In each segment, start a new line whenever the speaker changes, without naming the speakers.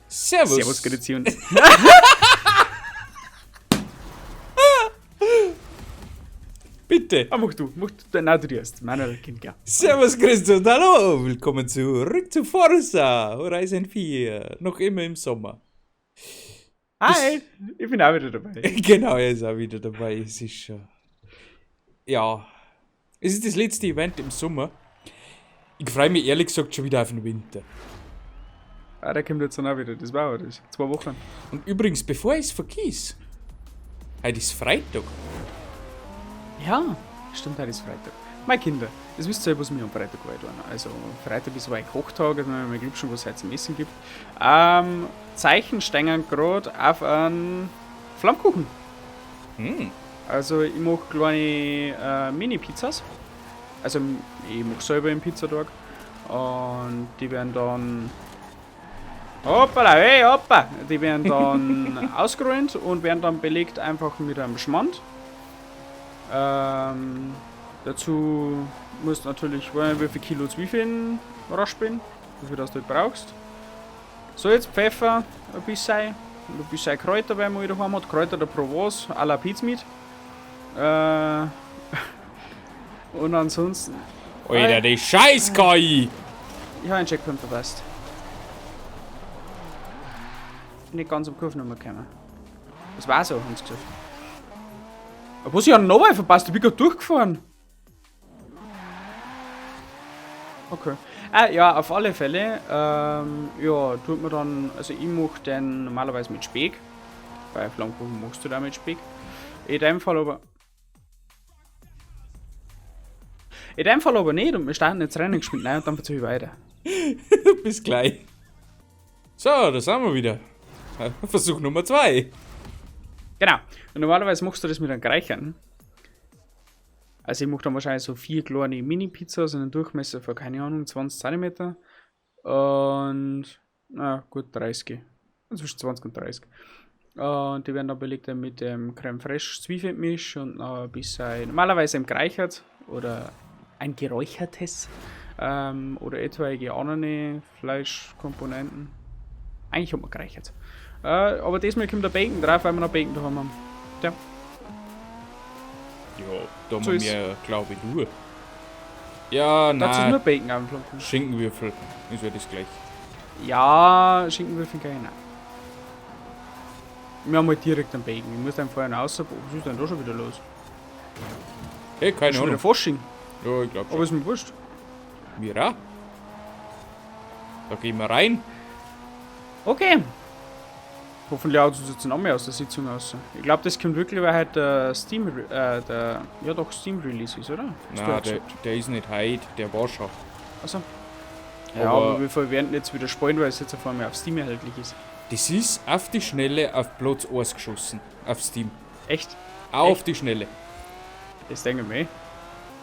Servus.
Servus, Grüezi und.
Bitte.
Ah, mach du, mach du, nein, du erst. Manuel Kind, ja.
Servus, Grüezi und hallo. Willkommen zurück zu Forza Horizon 4. Noch immer im Sommer.
Hi, ich bin auch wieder dabei.
Genau, er ist auch wieder dabei. Es ist schon. Ja. Es ist das letzte Event im Sommer. Ich freue mich ehrlich gesagt schon wieder auf den Winter.
Ah, der kommt jetzt dann auch wieder. Das war auch das. 2 Wochen.
Und übrigens, bevor ich es vergiss, heute ist Freitag.
Ja, stimmt, heute ist Freitag. Meine Kinder, das wisst ihr ja, was wir am Freitag tun. Also, Freitag ist ein Kochtag, also wir haben schon, was es heute zum Essen gibt. Zeichen stehen gerade auf einen Flammkuchen. Also, ich mache kleine Mini-Pizzas. Also, ich mache selber einen Pizzatag. Und die werden dann. Hoppala, hey, hoppa! Die werden dann ausgerollt und werden dann belegt einfach mit einem Schmand. Dazu musst du natürlich, wie viel Kilo Zwiebeln raspeln, wie viel das du halt brauchst. Salz, Pfeffer, ein bisschen, und ein bisschen Kräuter, weil man daheim hat. Kräuter der Provence, à la Pizza mit. Und ansonsten.
Alter, die scheiß KI!
Ich habe einen Checkpoint verpasst. Nicht ganz am Kurven gekommen. Das war so, haben sie gesagt. Aber was, ich habe noch einen verpasst, ich bin gerade durchgefahren. Okay. Ah, ja, auf alle Fälle. Ja, tut man dann, also ich mache den normalerweise mit Speck. Bei Flammkuchen machst du da mit Speck. In dem Fall aber. In dem Fall aber nicht und wir starten jetzt Rennen gespielt. Nein, und dann verzögere ich weiter.
Bis gleich. So, da sind wir wieder. Versuch Nummer 2.
Genau. Und normalerweise machst du das mit einem Greichern. Also ich mache dann wahrscheinlich so 4 kleine Mini-Pizzas in einem Durchmesser von, keine Ahnung, 20 cm. Und, na gut, 30. Zwischen 20 und 30. Und die werden dann belegt mit dem Creme Fraiche Zwiebelmisch und noch ein bisschen, normalerweise im Geräuchert oder ein geräuchertes oder etwaige andere Fleischkomponenten. Eigentlich hat man geräuchert. Aber diesmal kommt der Bacon drauf, weil wir noch Bacon daheim haben. Ja.
Ja, da
So
haben
ist-
wir, glaube ich, nur. Ja,
Das ist
nein.
nur Bacon am Flammkuchen.
Schinkenwürfel. Ist ja das gleich.
Ja, Schinkenwürfel kann ich nicht. Wir haben halt direkt einen Bacon. Ich muss dann vorher noch raus. Was ist denn da schon wieder los?
Hey, keine
Schon wieder
Ahnung.
Fasching.
Ja, ich glaube
Aber
schon.
ist mir wurscht.
Wir auch. Da gehen wir rein.
Okay. Hoffentlich haut uns jetzt noch mehr aus der Sitzung raus. Ich glaube, das kommt wirklich, weil halt der Steam, der, ja doch, Steam Release ist, oder? Hast du
Nein,
ja
der,
gesagt.
der ist nicht heute, der war schon.
Achso. Ja,
Aber-
aber wir werden jetzt wieder spielen, weil es jetzt auf einmal auf Steam erhältlich ist.
Das ist auf die Schnelle auf Platz 1 geschossen. Auf Steam.
Echt?
Auf
Echt?
die Schnelle.
Das denke ich mir.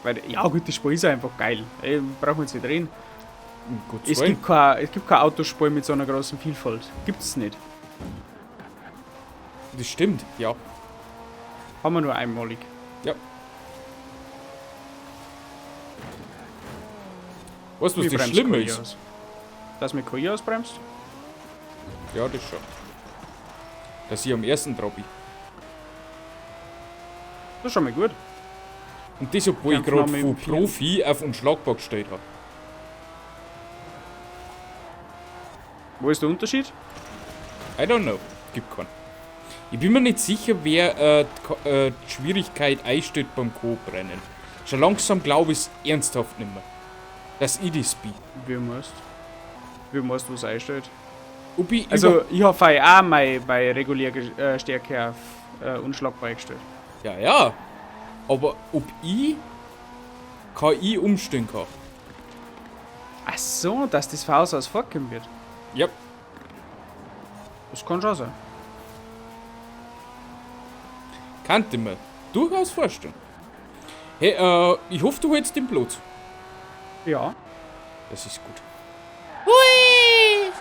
Weil, ja gut, das Spiel ist einfach geil. Ey, brauchen wir jetzt nicht reden.
Um Gottes
Es
Willen.
gibt kein Autospiel mit so einer großen Vielfalt. Gibt's nicht.
Das stimmt, ja.
Haben wir nur einmalig.
Ja. Weißt du, was
Wie
das
bremst
Schlimme
KI
ist?
aus? Dass mir KI ausbremst?
Ja, das schon. Dass ich am ersten dran bin.
Das ist schon mal gut.
Und das, obwohl ich
Kämpfen
gerade
wir
von
mit dem
Profi auf unschlagbar gestellt habe.
Wo ist der Unterschied?
I don't know. Gibt keinen. Ich bin mir nicht sicher, wer die Schwierigkeit einstellt beim Coop-Rennen. Schon langsam glaube ich es ernsthaft nicht mehr. Dass ich das bin.
Wie musst? Wie musst du was einstellt?
Ob ich
Also, ich habe auch meine reguläre Stärke auf unschlagbar eingestellt.
Ja, ja. Aber ob ich KI umstellen kann.
Ach so, dass das von Haus aus vorkommen wird.
Ja.
Das kann schon sein.
Kannte mir durchaus vorstellen. Hey, ich hoffe, du hältst den Platz.
Ja.
Das ist gut.
Hui!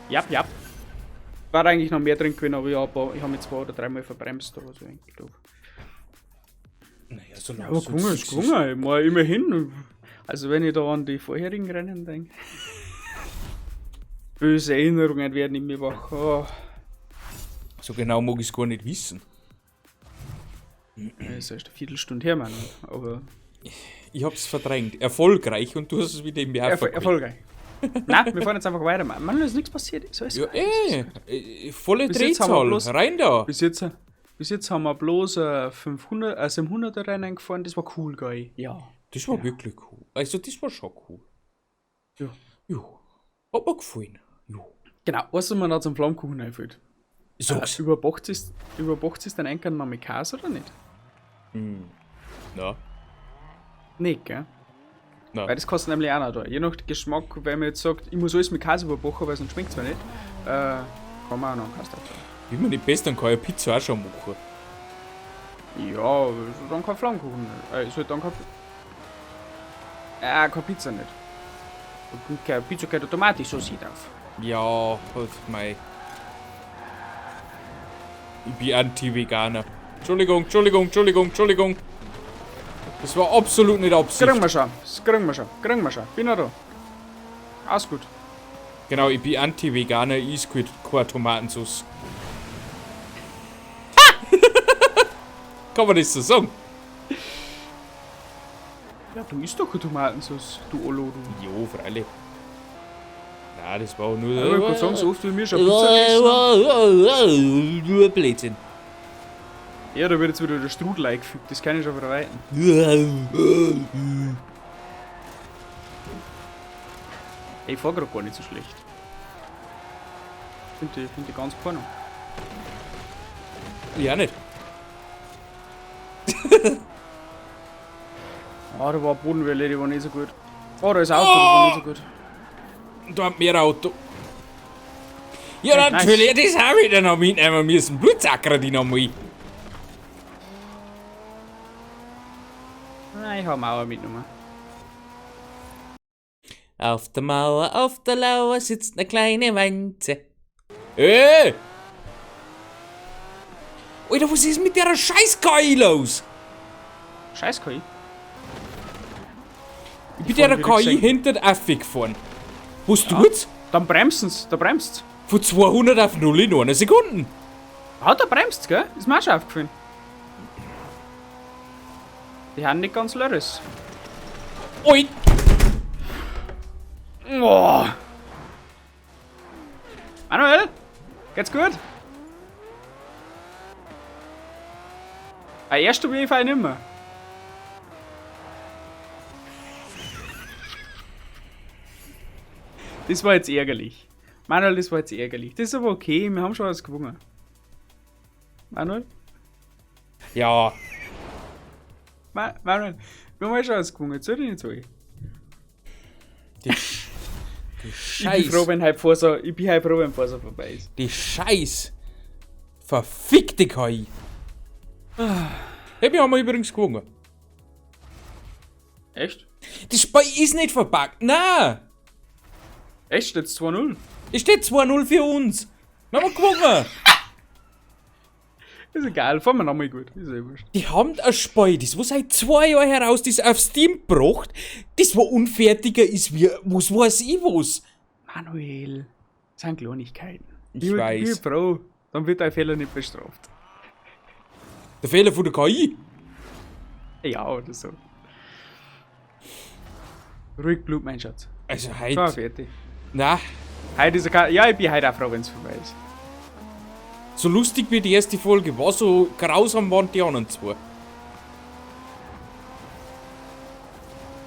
Jap, jap. War eigentlich noch mehr drin gewesen, aber ich hab mich 2 oder 3 Mal verbremst oder so. Eigentlich doof.
Naja, so
Ja, aber gewonnen ist gewonnen. Ich meine, immerhin. Also wenn ich da an die vorherigen Rennen denke. Böse Erinnerungen werden in mir wach. Oh.
So genau mag ich es gar nicht wissen.
Das ist erst eine Viertelstunde her, Mann. Aber
Ich hab's verdrängt. Erfolgreich und du hast es wieder im Jahr
erfolgreich. Nein, wir fahren jetzt einfach weiter. Mann, es ist nichts passiert. Ist alles
Ja,
gut, ist alles gut.
volle
Bis jetzt haben wir
Drehzahl.
bloß-
Rein da.
Bis jetzt haben wir bloß 500, 700er Rennen gefahren. Das war cool, geil. Ja.
Das war wirklich cool. Also, das war schon cool.
Ja.
Jo. Hat mir gefallen. Jo.
Genau, was mir noch zum Flammkuchen einfällt.
Sag's.
Überbackt ist dein Eingang noch mit Käse oder nicht?
Na.
Nicht, gell?
Na.
Weil das kostet nämlich auch noch da. Je nach Geschmack, wenn man jetzt sagt, ich muss alles mit Käse überbacken, weil sonst schmeckt es mir nicht, kann man auch noch einen Käse drauf tun.
Wie man nicht besser, dann kann ich eine Pizza auch schon machen.
Ja, aber ist dann kein Flammkuchen. Ist halt dann kein. Keine Pizza nicht. Und keine Pizza, keine Tomatensauce drauf.
Ja, halt mei. Ich bin Anti-Veganer. Entschuldigung, Entschuldigung, Entschuldigung, Entschuldigung. Das war absolut nicht Absicht.
Das kriegen wir schon, das kriegen wir schon, kriegen wir schon. Bin ja da. Alles gut.
Genau, ich bin Anti-Veganer, ich esse keine Tomatensauce. Kann man das so sagen?
Ja, du isst doch keine Tomatensauce, du Olo, du.
Jo, freilich. Nein, das war auch nur...
Ja, ich kann sagen, so oft wie wir schon Pizza gegessen haben.
Nur Blödsinn.
Ja, da wird jetzt wieder der Strudel eingefügt, das kann ich schon verweiten. Ey, ich fahr grad gar nicht so schlecht. Find die ganz porno.
Ja, nicht.
Ah, da war Bodenwelle, die war nicht so gut. Oh, da ist ein Auto, das war nicht so gut.
Da hat mehr Auto. Ja,
Hey,
natürlich, das habe ich dann noch mitnehmen müssen. Blutsacker, die noch mal.
Nein, ich hab Mauer mitgenommen.
Auf der Mauer, auf der Lauer sitzt eine kleine Wanze. Alter, was ist mit der scheiß KI los?
Scheiß KI.
Ich bin der
wieder
KI
gesehen.
hinter den Affe gefahren. Was tut's?
Dann bremsen's, da bremst's.
Von 200 auf 0 in einer Sekunde.
Ah, da bremst's, gell? Ist mir auch schon aufgefallen. Die haben nicht ganz lörres.
Oi!
Oh. Manuel, geht's gut? Ah, erster bin ich nicht mehr. Das war jetzt ärgerlich. Manuel, das war jetzt ärgerlich. Das ist aber okay, wir haben schon was gewonnen. Manuel?
Ja,
Manuel, wir haben schon was gewonnen. Jetzt soll ich nicht so.
die
Ich bin froh,
Scheiß.
wenn halt Forsa, ich bin halt froh, wenn Forsa vorbei ist.
Die Scheiß. Verfickte KI. Hey, wir haben übrigens gewonnen.
Echt?
Das Spiel ist nicht verpackt. Nein!
Echt? Steht's 2-0?
Es steht 2-0 für uns. Wir haben gewonnen.
Ist egal, fahren wir nochmal gut. Ist eh wurscht.
Die haben ein Spiel, das war seit 2 Jahren heraus, das auf Steam gebracht, das war unfertiger ist wie, was weiß ich was.
Manuel, das sind Kleinigkeiten.
Ich weiß.
Ich bin froh, dann wird dein Fehler nicht bestraft.
Der Fehler von der KI.
Ja, oder so. Ruhig Blut, mein Schatz.
Also
So,
heute,
fertig.
na,
Heute ist okay. Ja, ich bin heute auch froh, wenn es vorbei ist.
so lustig wie die erste Folge war, so grausam waren die anderen zwei.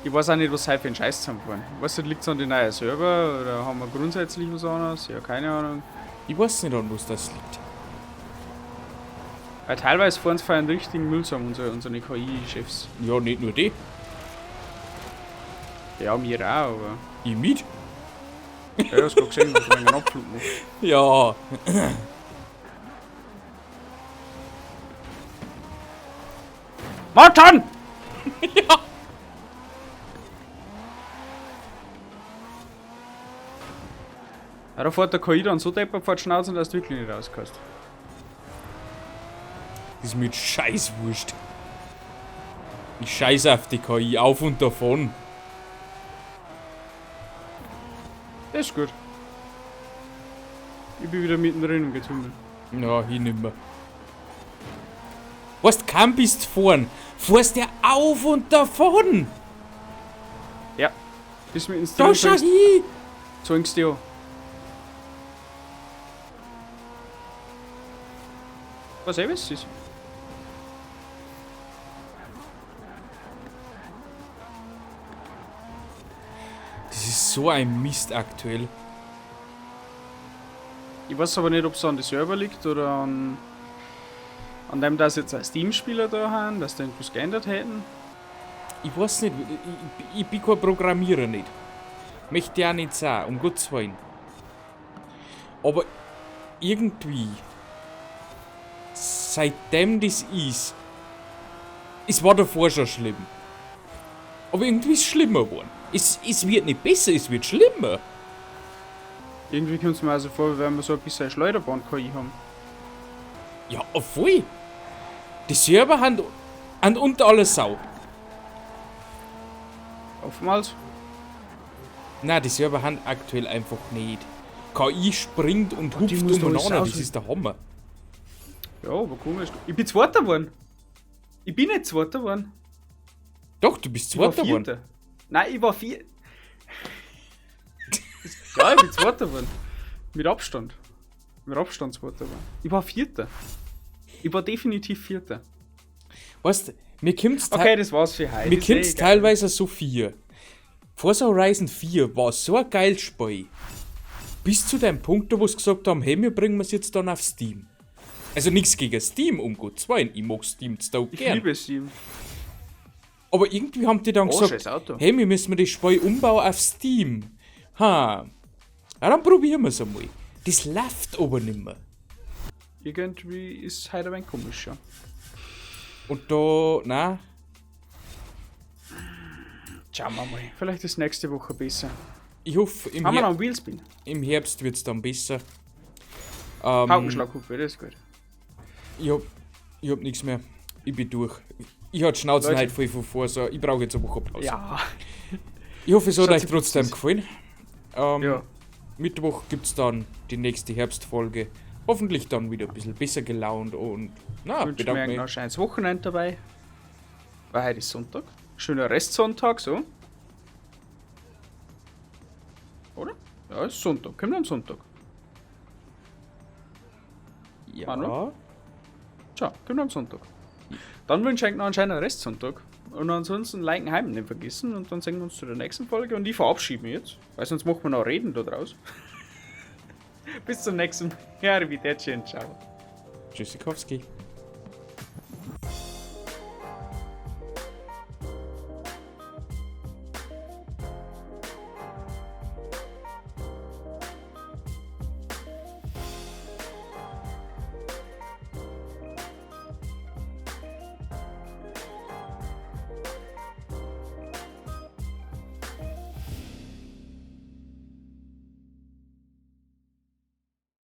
Ich weiß auch nicht, was heute für einen Scheiß zusammenfahren. Weißt du, liegt es an den neuen Server oder haben wir grundsätzlich was anderes? Ja, keine Ahnung.
Ich weiß nicht, an was das liegt.
Weil teilweise fahren sie einen richtigen Müll zusammen, unsere KI-Chefs.
Ja, nicht nur die.
Ja, mir auch, aber.
Ich mit.
Ja, ich hab's gerade gesehen, dass ich einen Abflug mache.
Ja.
Martin!
Ja.
Ja, da fährt der KI dann so deppert vor die Schnauze, dass du wirklich nicht rauskommst.
Das ist mir scheißwurscht. Ich scheiß auf die KI, auf und davon.
Das ist gut. Ich bin wieder mittendrin im Getümmel.
Ja, ich nimmer. Weißt, kaum bist fahren, fährst ja auf und davon.
Ja. Bis mit ins
Da schau hin.
Zwingst du ja. Was eh was ist?
Das ist so ein Mist aktuell.
Ich weiß aber nicht, ob es an die Server liegt oder an dem, dass jetzt ein Steam-Spieler da haben, dass die irgendwas geändert hätten.
Ich weiß nicht, ich bin kein Programmierer nicht. Möchte ja nicht sein, um Gottes Willen. Aber irgendwie, seitdem das ist, es war davor schon schlimm. Aber irgendwie ist es schlimmer geworden. Es wird nicht besser, es wird schlimmer.
Irgendwie kommt es mir also vor, wenn wir so ein bisschen Schleuderbahn-KI haben.
Ja, voll. Die Server haben unter aller Sau.
Oftmals.
Nein, die Server haben aktuell einfach nicht. KI springt und hupft umeinander, das ist der Hammer.
Ja, aber komisch. Ich bin Zweiter geworden. Ich bin nicht Zweiter geworden.
Doch, du bist Zweiter geworden.
Nein, ich war Vierter. Ja, ich bin Zweiter geworden. Mit Abstand. Mit Abstand Zweiter geworden. Ich war Vierter. Ich war definitiv Vierter.
Weißt du, mir kommt's
okay, das war's für heute.
Mir kommt's teilweise so vier. Forza Horizon 4 war so ein geiles Spiel. Bis zu dem Punkt, wo sie gesagt haben, hey, wir bringen es jetzt dann auf Steam. Also nichts gegen Steam, um Gottes Willen. Ich mag Steam zu gern.
Ich liebe Steam.
Aber irgendwie haben die dann gesagt, hey, wir müssen das Spiel umbauen auf Steam. Ha. Ja, dann probieren wir es einmal. Das läuft aber nicht mehr.
Irgendwie ist heute ein wenig komisch, ja.
Und da, na.
Schauen wir mal. Vielleicht ist nächste Woche besser.
Ich hoffe, im,
Haben wir noch einen Wheelspin?
Im Herbst wird es dann besser.
Paukenschlag, hoffe ich, das ist gut.
Ich hab nichts mehr. Ich bin durch. Ich hatte Schnauzen heute voll von vor, so ich brauche jetzt eine Woche Pause.
Ja.
Ich hoffe, es hat euch trotzdem gefallen.
Ja.
Mittwoch gibt es dann die nächste Herbstfolge. Hoffentlich dann wieder ein bisschen besser gelaunt und na,
wünsche mir noch ein schönes Wochenende dabei. Weil heute ist Sonntag. Schöner Restsonntag, so. Oder? Ja, ist Sonntag. Kommt am Sonntag.
Ja.
Manu? Ciao, kommt am Sonntag. Dann wünsche ich euch noch einen schönen Restsonntag. Und ansonsten liken, heim nicht vergessen. Und dann sehen wir uns zu der nächsten Folge. Und ich verabschiede mich jetzt, weil sonst machen wir noch Reden da draus. Bis zum nächsten Mal. Ja, arrivederci und ciao.
Tschüssikowski.